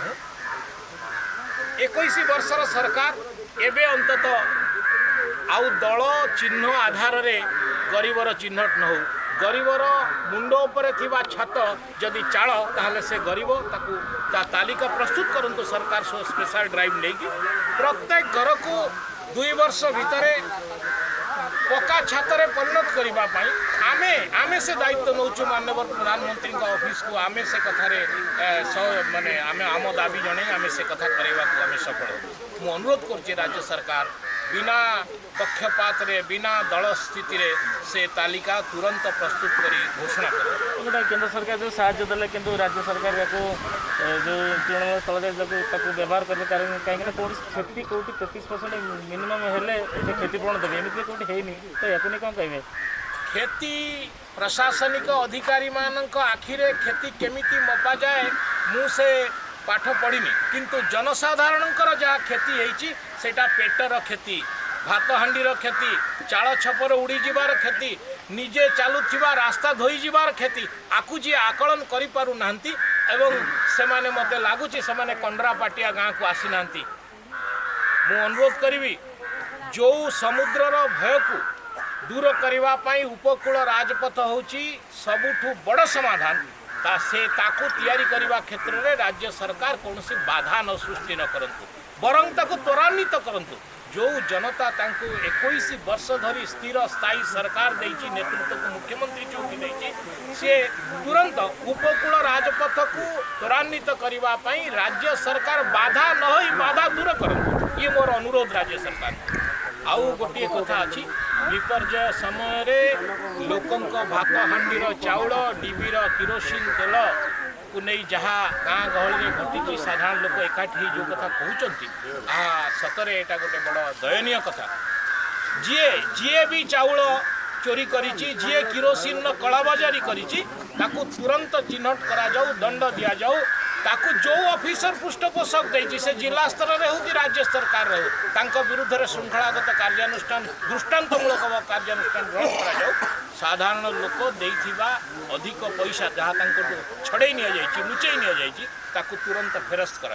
ଚାହୁଁ। 21 ବର୍ଷର ସରକାର, ଏବେ ଅନ୍ତତଃ ଆଉ ଦଳ ଚିହ୍ନ ଆଧାରରେ ଗରିବର ଚିହ୍ନଟ ନ ହେଉ। ଗରିବର ମୁଣ୍ଡ ଉପରେ ଥିବା ଛାତ ଯଦି ଚାଳ, ତାହେଲେ ସେ ଗରିବ। ତାକୁ ତା ତାଲିକା ପ୍ରସ୍ତୁତ କରନ୍ତୁ ସରକାର, ସ୍ପେଶାଲ ଡ୍ରାଇଭ୍ ନେଇକି ପ୍ରତ୍ୟେକ ଘରକୁ 2 ବର୍ଷ ଭିତରେ ପକ୍କା ଛାତରେ ପରିଣତ କରିବା ପାଇଁ ଆମେ ସେ ଦାୟିତ୍ୱ ନେଉଛୁ। ମାନ୍ୟବର ପ୍ରଧାନମନ୍ତ୍ରୀଙ୍କ ଅଫିସକୁ ଆମେ ସେ କଥାରେ ମାନେ ଆମେ ଆମ ଦାବି ଜଣେଇ ଆମେ ସେ କଥା କରାଇବାକୁ ଆମେ ସଫଳ ହେବୁ। ମୁଁ ଅନୁରୋଧ କରୁଛି, ରାଜ୍ୟ ସରକାର ବିନା ପକ୍ଷପାତରେ, ବିନା ଦଳ ସ୍ଥିତିରେ ସେ ତାଲିକା ତୁରନ୍ତ ପ୍ରସ୍ତୁତ କରି ଘୋଷଣା କରନ୍ତୁ। ଗୋଟେ କେନ୍ଦ୍ର ସରକାର ଯେଉଁ ସାହାଯ୍ୟ ଦେଲେ, କିନ୍ତୁ ରାଜ୍ୟ ସରକାର ୟାକୁ ଯେଉଁ ତୃଣମୂଳ ସ୍ତରରେ ତାକୁ ବ୍ୟବହାର କରିବେ, କାରଣ କାହିଁକିନା କୌଣସି କ୍ଷତି କେଉଁଠି 33% ମିନିମମ୍ ହେଲେ ସେ କ୍ଷତିପୂରଣ ଦେବେ। ଏମିତି କେଉଁଠି ହେଇନି, ତ ୟାକୁ ନେଇ କ'ଣ କହିବେ? କ୍ଷତି, ପ୍ରଶାସନିକ ଅଧିକାରୀମାନଙ୍କ ଆଖିରେ କ୍ଷତି କେମିତି ମପାଯାଏ, ମୁଁ ସେ ପାଠ ପଢ଼ିନି। କିନ୍ତୁ ଜନସାଧାରଣଙ୍କର ଯାହା କ୍ଷତି ହେଇଛି, ସେଇଟା ପେଟର କ୍ଷତି, ଭାତ ହାଣ୍ଡିର କ୍ଷତି, ଚାଳ ଛପର ଉଡ଼ିଯିବାର କ୍ଷତି, ନିଜେ ଚାଲୁଥିବା ରାସ୍ତା ଧୋଇଯିବାର କ୍ଷତି। ଆକୁ ଯିଏ ଆକଳନ କରିପାରୁନାହାନ୍ତି ଏବଂ ସେମାନେ, ମୋତେ ଲାଗୁଛି, ସେମାନେ କଣ୍ଡରାପାଟିଆ ଗାଁକୁ ଆସିନାହାନ୍ତି। ମୁଁ ଅନୁରୋଧ କରିବି, ଯେଉଁ ସମୁଦ୍ରର ଭୟକୁ ଦୂର କରିବା ପାଇଁ ଉପକୂଳ ରାଜପଥ ହେଉଛି ସବୁଠୁ ବଡ଼ ସମାଧାନ, ତା ସେ ତାକୁ ତିଆରି କରିବା କ୍ଷେତ୍ରରେ ରାଜ୍ୟ ସରକାର କୌଣସି ବାଧା ନ ସୃଷ୍ଟି ନ କରନ୍ତୁ, ବରଂ ତାକୁ ତ୍ୱରାନ୍ୱିତ କରନ୍ତୁ। ଯେଉଁ ଜନତା ତାଙ୍କୁ 21 ବର୍ଷ ଧରି ସ୍ଥିର ସ୍ଥାୟୀ ସରକାର ଦେଇଛି, ନେତୃତ୍ୱକୁ ମୁଖ୍ୟମନ୍ତ୍ରୀ ଚୌକି ଦେଇଛି, ସିଏ ତୁରନ୍ତ ଉପକୂଳ ରାଜପଥକୁ ତ୍ୱରାନ୍ୱିତ କରିବା ପାଇଁ ରାଜ୍ୟ ସରକାର ବାଧା ନ ହୋଇ ବାଧା ଦୂର କରନ୍ତୁ। ଇଏ ମୋର ଅନୁରୋଧ ରାଜ୍ୟ ସରକାରଙ୍କୁ। ଆଉ ଗୋଟିଏ କଥା ଅଛି, ବିପର୍ଯ୍ୟୟ ସମୟରେ ଲୋକଙ୍କ ଭାତ ହାଣ୍ଡିର ଚାଉଳ, ଡିବିର କିରୋସିନ ତେଲକୁ ନେଇ ଯାହା ଗାଁ ଗହଳିରେ ଘଟିଛି, ସାଧାରଣ ଲୋକ ଏକାଠି ହେଇ ଯେଉଁ କଥା କହୁଛନ୍ତି, ତାହା ସତରେ ଏଇଟା ଗୋଟେ ବଡ଼ ଦୟନୀୟ କଥା। ଯିଏ ଯିଏ ବି ଚାଉଳ ଚୋରି କରିଛି, ଯିଏ କିରୋସିନର କଳାବଜାରୀ କରିଛି, ତାକୁ ତୁରନ୍ତ ଚିହ୍ନଟ କରାଯାଉ, ଦଣ୍ଡ ଦିଆଯାଉ। ତାକୁ ଯେଉଁ ଅଫିସର ପୃଷ୍ଠପୋଷକ ଦେଇଛି, ସେ ଜିଲ୍ଲା ସ୍ତରରେ ହେଉ କି ରାଜ୍ୟ ସରକାରରେ ହେଉ, ତାଙ୍କ ବିରୁଦ୍ଧରେ ଶୃଙ୍ଖଳାଗତ କାର୍ଯ୍ୟାନୁଷ୍ଠାନ, ଦୃଷ୍ଟାନ୍ତମୂଳକ କାର୍ଯ୍ୟାନୁଷ୍ଠାନ ଗ୍ରହଣ କରାଯାଉ। ସାଧାରଣ ଲୋକ ଦେଇଥିବା ଅଧିକ ପଇସା ଯାହା ତାଙ୍କଠୁ ଛଡ଼େଇ ନିଆଯାଇଛି, ଲୁଚେଇ ନିଆଯାଇଛି, ତାକୁ ତୁରନ୍ତ ଫେରସ୍ତ କରାଯାଉ।